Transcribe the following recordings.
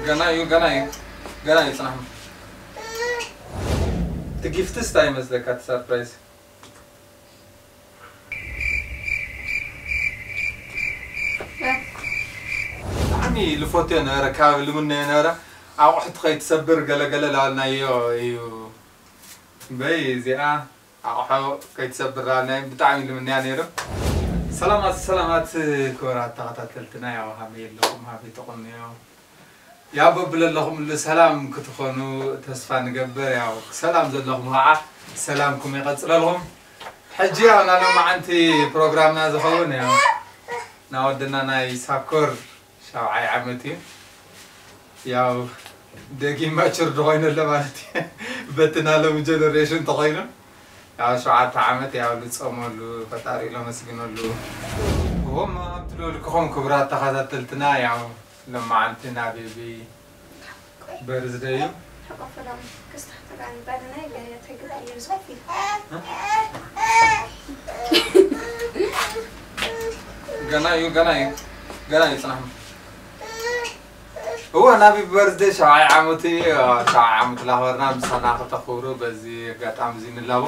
ገና እዩ፣ ገና እዩ፣ ገና እዩ፣ ጽናሕ። እቲ ጊፍትስ እንታይ ይመስለካ? እቲ ሰርፕራይዝ ብጣዕሚ ልፎትዮ ነበረ፣ ካብ ልምነዮ ነበረ። ኣቑሑት ከይትሰብር ገለገለ ላልናዮ እዩ። በይ እዚኣ ኣቑሑ ከይትሰብር ላልናዮ ብጣዕሚ ልምነያ ነይሩ። ሰላማት ሰላማት ክቡራት ተኸታተልትና፣ ያው ሃመይ ኣለኹም፣ ሃመይ ተቆንዮ። ያው በብለለኹምሉ ሰላም ክትኾኑ ተስፋ ንገብር። ያው ሰላም ዘለኹም ከዓ ሰላምኩም ይቐጽለልኹም። ሕጂ ያው ናይ ሎማዓንቲ ፕሮግራምና ዝኸውን ያው ናይ ወድና ናይ ሳኮር ሻብዓይ ዓመት እዩ። ያው ደጊም ማቹርድ ኮይኑ ኣሎ ማለት እዩ። በቲ ናይ ሎሚ ጀነሬሽን ተኾይኑ ያው ሸውዓተ ዓመት ያው ልጸመሉ፣ ፈጣሪ ለመስግነሉ። እዎም ኣብቲ ልብልክኹም ክቡራት ተኸታተልትና ያው ሎማዓንቲ ናይ ቤቢ በርዝደይ እዩ። ገና እዩ፣ ገና እዩ፣ ገና እዩ፣ ጽናሕ። እወ፣ ናይ ቤቢ በርዝደይ ሸብዓይ ዓመቱ እዩ። ሸብዓይ ዓመት ላኽበርና ምሳና ከተኽብሩ በዚ ኣጋጣሚ እዚ ንላቦ።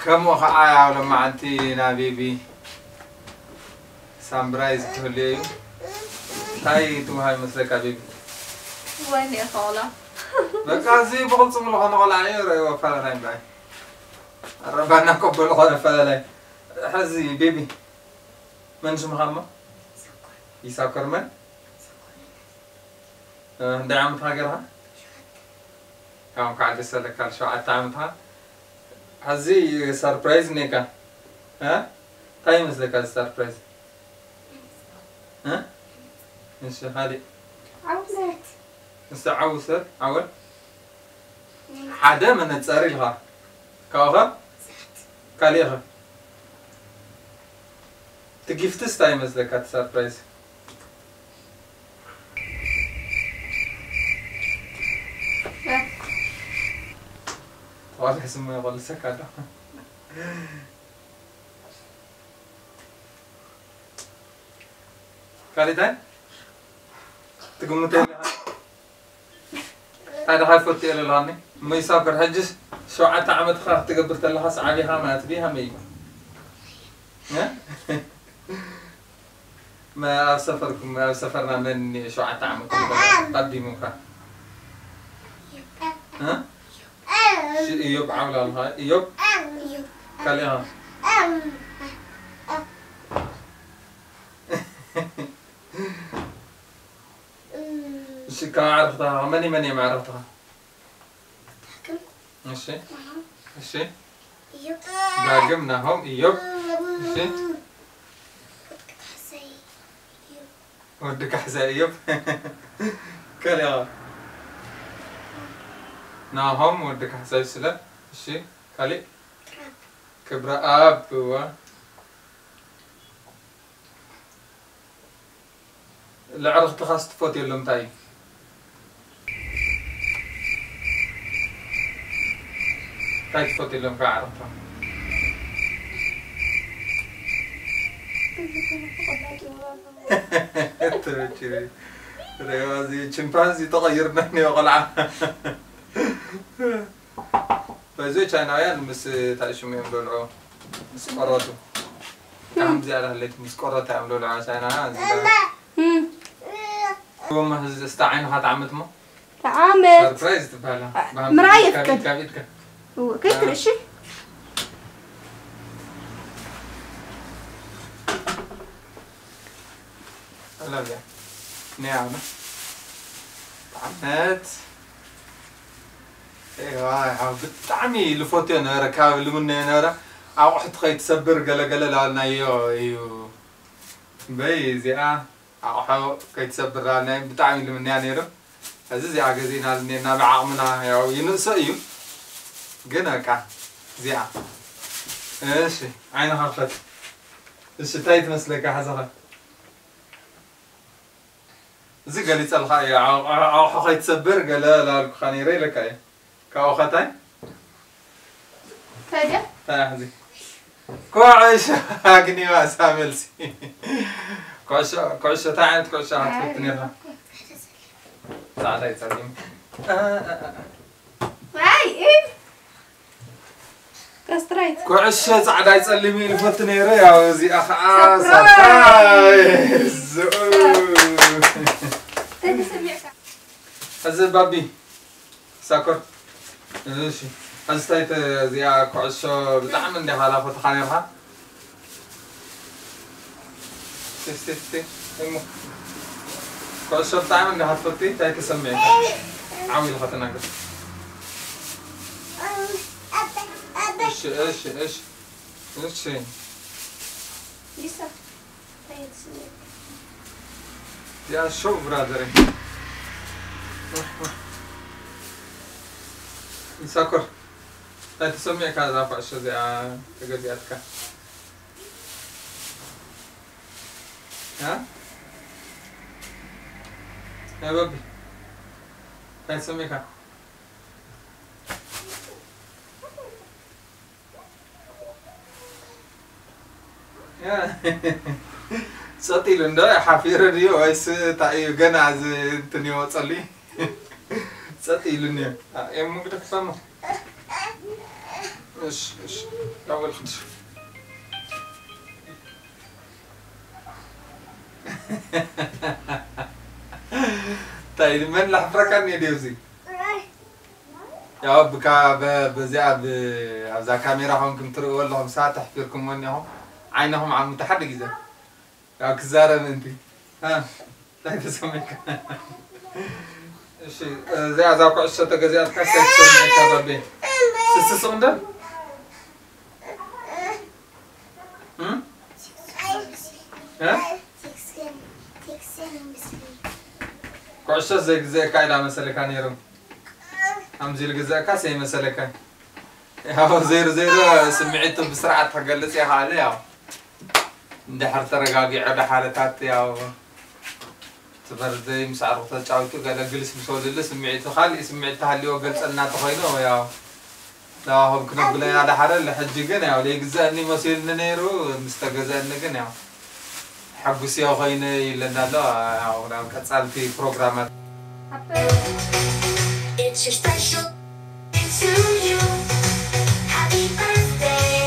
ከምኡ ኸዓ ያው ሎማዓንቲ ናይ ቤቢ ሳምብራይዝ ክህልዮ እዩ። እንታይ ትምሃር ይመስለካ ቤቢ? ወይኔ ኸላ። በቃ እዚ ብቕልጽም ዝኾነ ቆልዓ እዩ፣ ረእይዎ ኣፈላላይ እምበኣይ። ኣረባና ቆበሎ ኾነ ኣፈላላይ። ሕዚ ቤቢ፣ መን ስምኻ እሞ? ይሳኮር መን? እ፣ ክንደይ ዓመትኻ ገርኻ? ያው እንኳዕ ደስ ኣለካ፣ ሸውዓተ ዓመትኻ። ሕዚ ሰርፕራይዝ እኒኤካ። እ? እንታይ ይመስለካ እዚ ሰርፕራይዝ? እ? እሺ፣ ካሊእ? ዓውለት። እስቲ ዓው ሰብ፣ ዓወል። ሓደ መነጸር ኢልኻ። ካብኡ ኸ? ካሊእ ኸ? እቲ ጊፍትስ እንታይ ይመስለካ? እቲ ሰርፕራይዝ? ተዋለ ስሙ ይቆልሰካ ኣሎ። ካሊእ እንታይ? ትግምቶ የለካ? እንታይ ደኻ ይፈቱ እየ ዘለኻኒ? እሞ ይሳኮር፣ ሕጅስ ሸውዓተ ዓመትኻ ክትገብር ተለኻስ ዓቢኻ ማለት ድዩ? ሃመይ እዩ። እ? መ-፣ ኣብ ሰፈርኩም፣ ኣብ ሰፈርና መን እኒኦ ሸውዓተ ዓመት ቀዲሙካ? እ? እሺ፣ እዮብ ዓውላልኻ፣ እዮብ? ካሊእ ኸ? እሺ፣ ካብ ኣዕርኽትኻ መን መን እዮም ኣዕርኽትኻ? እሺ፣ እሺ። ዳግም፣ ናሆም፣ እዮብ። እሺ። ወዲ ካሕሳይ እዮብ። ካልእ ናሆም፣ ወዲ ካሕሳይ ስለ። እሺ፣ ካልእ ክብረኣብ። እዋ። ለዕርኽትኻስ ትፈትየሎም እንታይ እዩ? እንታይ ትፈትየሎም ካብ ኣዕርኽትኻ? ተበጅሪ። ሬዋ እዚ ቺምፓንዚ ተቐይርና እኒኦ ቆልዓ። በዚ ቻይናውያን ምስ እንታይ ሽሙ እዮም ዝበልዑ? ምስ ቆረቱ። ከምዚ ያለ ህሌት ምስ ቆረታ እዮም ዝበልዑ ቻይናውያን። እዚ እም። እሞ እዚ እስታ ዓይንኻ ትዓምት እሞ? ትዓምት። ሰርፕራይዝ ትበሃል። አ፣ ብሃም ምርኣይ ካብ የፍቅድ። ኢድካ፣ ካብ ኢድካ። እው፣ ከይትርኢ፣ እሺ? I love you። ናይ ዓመት። ዓመት። ኤዋ፣ ያው ብጣዕሚ ልፎትዮ ነበረ፣ ካብ ልምነዮ ነበረ። ኣቑሑት ከይትሰብር ገለገለ ላልናዮ እዩ። በይ፣ እዚኣ ኣቑሑ ከይትሰብር ላልናዮ፣ ብጣዕሚ ልምነያ ነይሩ። እዚ እዚኣ ገዚእና ልኔና ብዓቕምና፣ ያው ይንእሶ እዩ። ግን በቃ፣ እዚኣ። እሺ፣ ዓይንኻ ክፈት። እሺ፣ እንታይ ትመስለካ ሓዘኻ? እዚ ገሊጸልካ እየ፣ ኣቑ-፣ ኣቑሑ ከይትሰብር ገለ ላልኩኻ ነይረ ኢለካ እየ። ካብኡ ኸታይ? እንታይ ድያ? እንታይ ሕዚ? ኩዕሾ ኣግኒዋ እሳ መልሲ። ኩዕሾ፣ ኩዕሾ፣ እንታይ ዓይነት ኩዕሾ ኢኻ ትፈቱ ነይርካ? ጻዕዳ ይጸሊም። ኣይ ኢድ ካስትራይት ኩዕሾ ጻዕዳ ይጸሊም ኢሉ ፈቱ ነይረ። ያው እዚኣ ከዓ ሳፕራይዝ። ሳፕራይዝ። ተተሰሚዕካ እዚ ባቢ ሳኮር እሺ። ሕዝታይ እዚኣ ኩዕሾ ብጣዕሚ እንዲኻ ላፈትኻ ነርካ። እስቲ እስቲ እሞ ኩዕሾ ብጣዕሚ እንዲኻ ትፈቲ እንታይ ተሰሚዕካ? ዓው ኢልካ ተናገር። እሺ እሺ እሺ እሺ። ሊሳ እንታይ ተሰሚዕካ? ያ ሾው ብራዘር ይሳኮር እንታይ ተሰሚዕካ እዛ ኩዕሾ እዚኣ ተገዚኣትካ? ያ ያ በቢ እንታይ ተሰሚዕካ? ጸጥ ኢሉ እንዶ ሓፊረ ድዩ ወይስ እንታይ እዩ? ገና እዚ እንትን ይወጸሉ እዩ። ጸጥ ኢሉ እኒኦ። እሞ ግደፍ ሰማ። እሺ እሺ። ያው በልኩት። እንታይ መን ላሕፍረካ እኒኦ ድዩ እዚ? ያው ብካ በዚኣ ኣብዛ ካሜራ ኮንኩም ትርእዎ ኣለኹም ሰባት ኣሕፊርኩሞ እኒኹም ዓይንኹም ዓምቱ ሓደ ግዜ ያው ክዛረብ እንቲ እንታይ ተሰሚዕካ? እሺ እዚኣ እዛ ኩዕሾ ተገዚኣትካ እንታይ ተሰሚዕካ ባቤ? ስስስቕ እንደ እም? እ? ኩዕሾ ዘይግዘአካ ኢላ መሰለካ ነይሩ። ከምዚ ኢሉ ግዘአካ ሰይመሰለካ። ያው ዜሮ ዜሮ ስምዒቱ ብስርዓት ክገልጽ ይኽኣለ ያው እንድሕር ተረጋጊዑ ደሓረታት ያው እቲ በርዘይ ምስ ኣዕሩኽ ተጫዊቱ ገለ ግልስ ምስ ወልሉ ስምዒቱ ካልእ ስምዒት ተሃልዎ ገልጸልና ተኾይኑ ያው ተዋህብ ክነብለያ ደሓረ ሕጂ ግን ያው ለይግዘአኒ መሲሉኒ ነይሩ ምስ ተገዘአኒ ግን ያው ሓጉስዮ ኮይነ ይለና ኣሎ ያው ናብ ቀጻልቲ ፕሮግራማት It's your special day to you. Happy birthday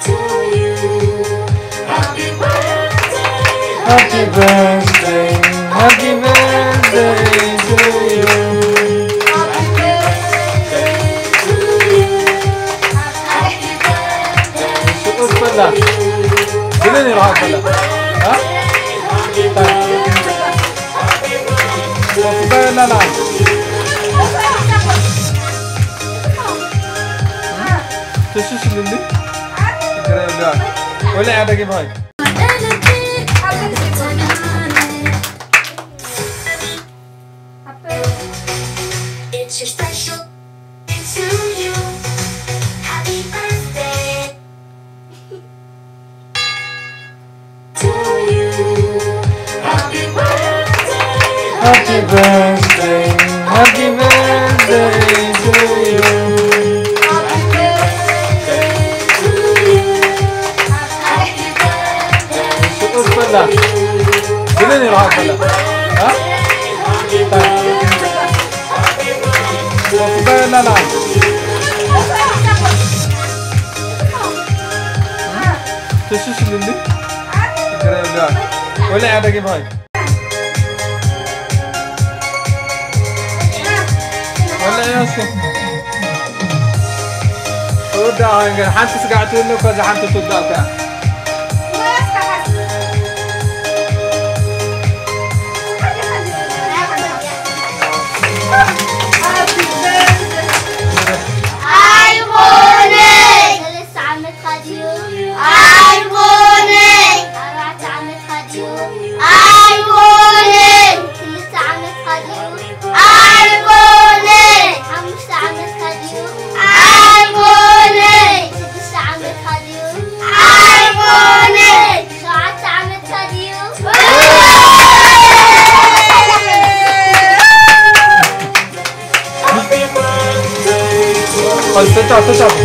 to you. Happy birthday. Happy birthday, happy birthday to you. Happy birthday to you. Happy birthday. ሽዑር ፈላ ግንን ይረሃ ፈላ ተስባየና ና ተሽሽልልኝ ወላ ያደግም ሀይ It's your special day to you. Happy birthday to you. Happy birthday. Happy birthday, happy birthday to you. Happy birthday to you. Happy birthday. ሽዑር ፈላ ግንን ይረሃ ፈላ ተስባየና ና ተሽሽልልኝ ወላ ያደግም ሀይ ወላ ያሱ ወዳ ሓንቲ ስጋዕ ትህሉ እኮ እዛ ሓንቲ ትውዳእ እኮ እያ። ኣይኮነይ ሰለስተ ዓመትካ ድዩ? ኣይኮነይ ኣርባዕተ ዓመትካ ድዩ? ኣይኮነይ ክልተ ዓመትካ ድዩ? ኣይኮነይ ሓሙሽተ ዓመትካ ድዩ? ኣይኮነይ ስድስተ ዓመትካ ድዩ? ኣይኮነይ ሸውዓተ ዓመትካ ድዩ? ተጫወት ተጫወት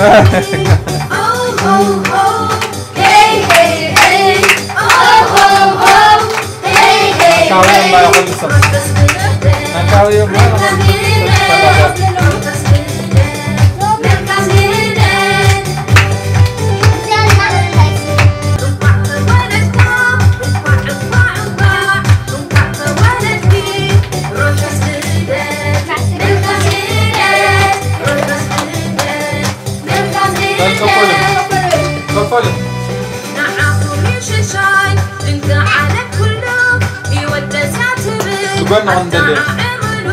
Ho, ho, ho. Hey, hey, hey. Ho, ho, ho. Hey, hey, ኣካባቢኦም hey። ባይኾን ዝሰሙ። ኣካባቢኦም ባይኾን ዝሰሙ። በል ቀበሉ። ቀበሉ። ንዓኹም ይሽሻይ ድንቂ ዓለም ኩሉ ህይወት ደስያ ትብል ብጎንኹም ደልዩ። ኣተዓዕምሉ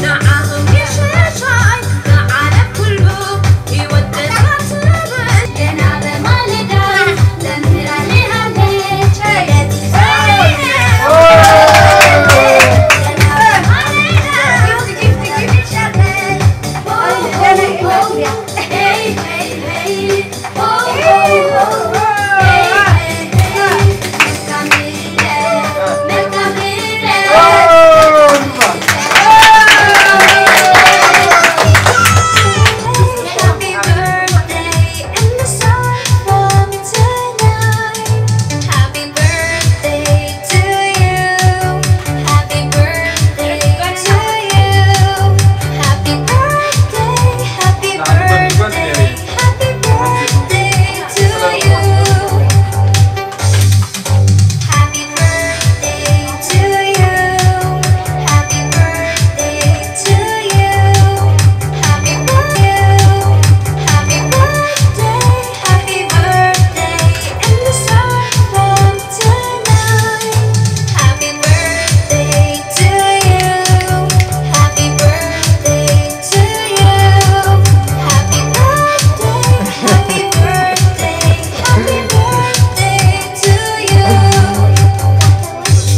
ንዓኹም ይሽሻይ ንዓለም ኩሉ ህይወት ደስያ ትብል። ገና በማለዳ ዘምራ ንሃለች።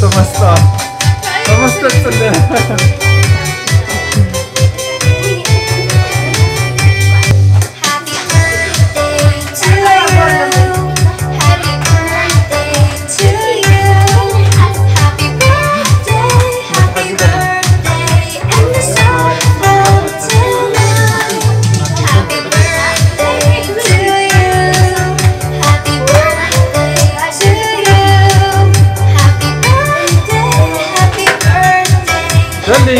ተመስጦ። ተመስጦ ጽለ። ደሊ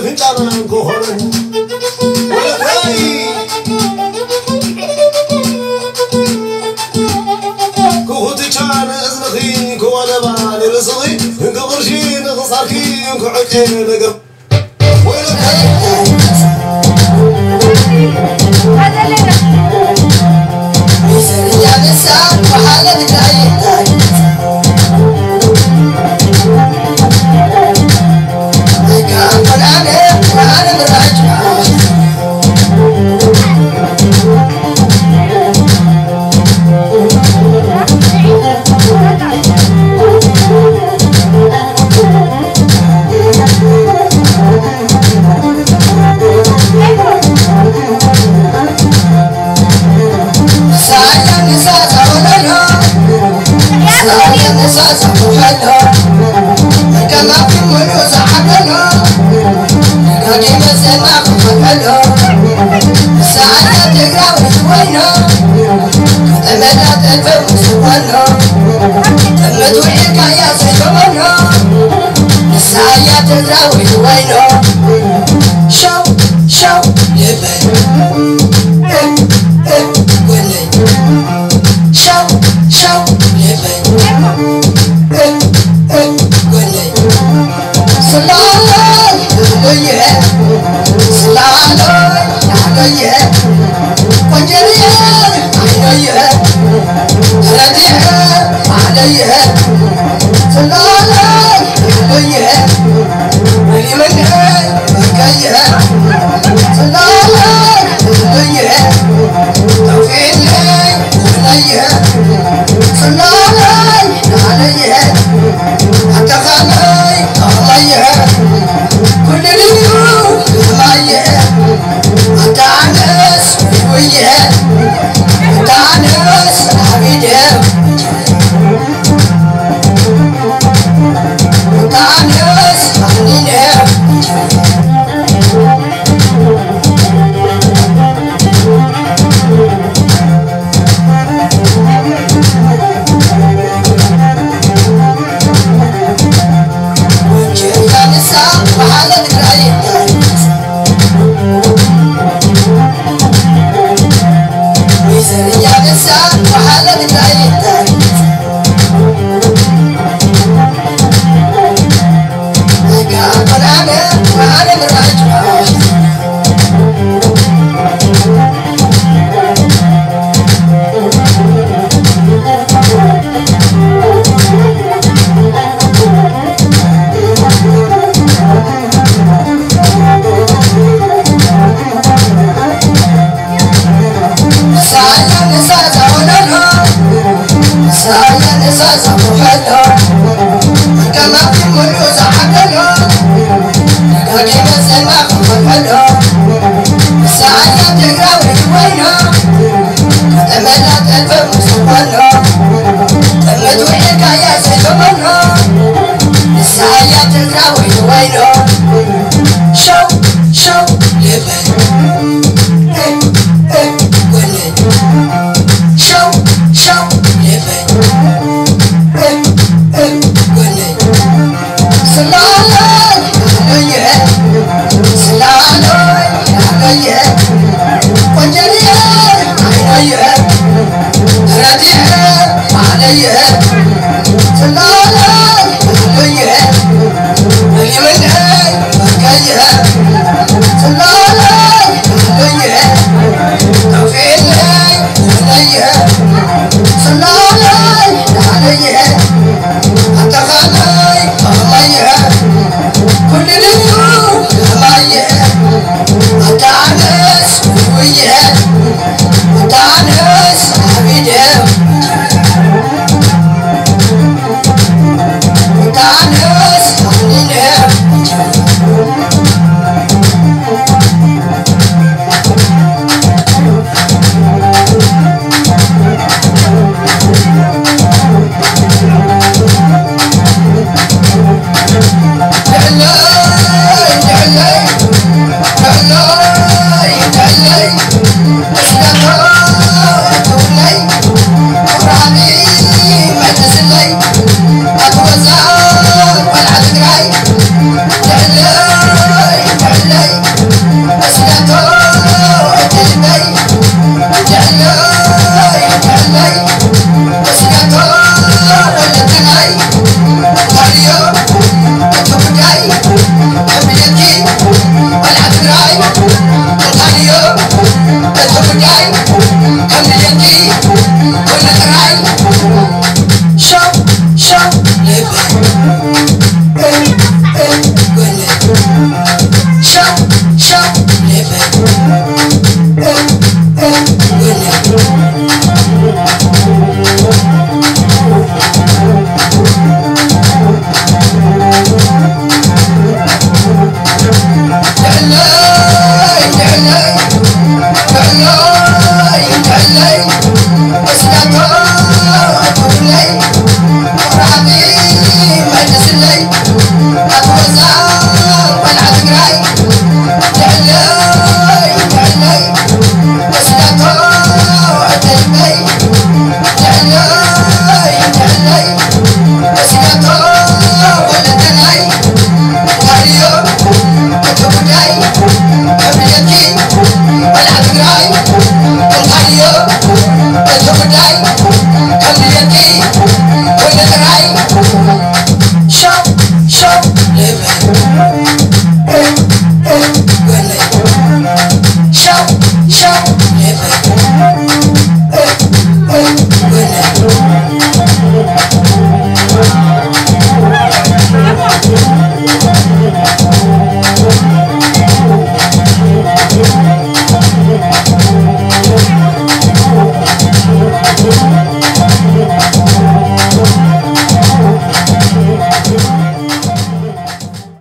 ፍንጫና እንክኾነን ወለታይ ክኹትቻ ንእዝንኺ ክወለባ ንርእስኺ እንክቕርሺ ንኽሳርኪ እንክዕቄ ነገር ወለታይ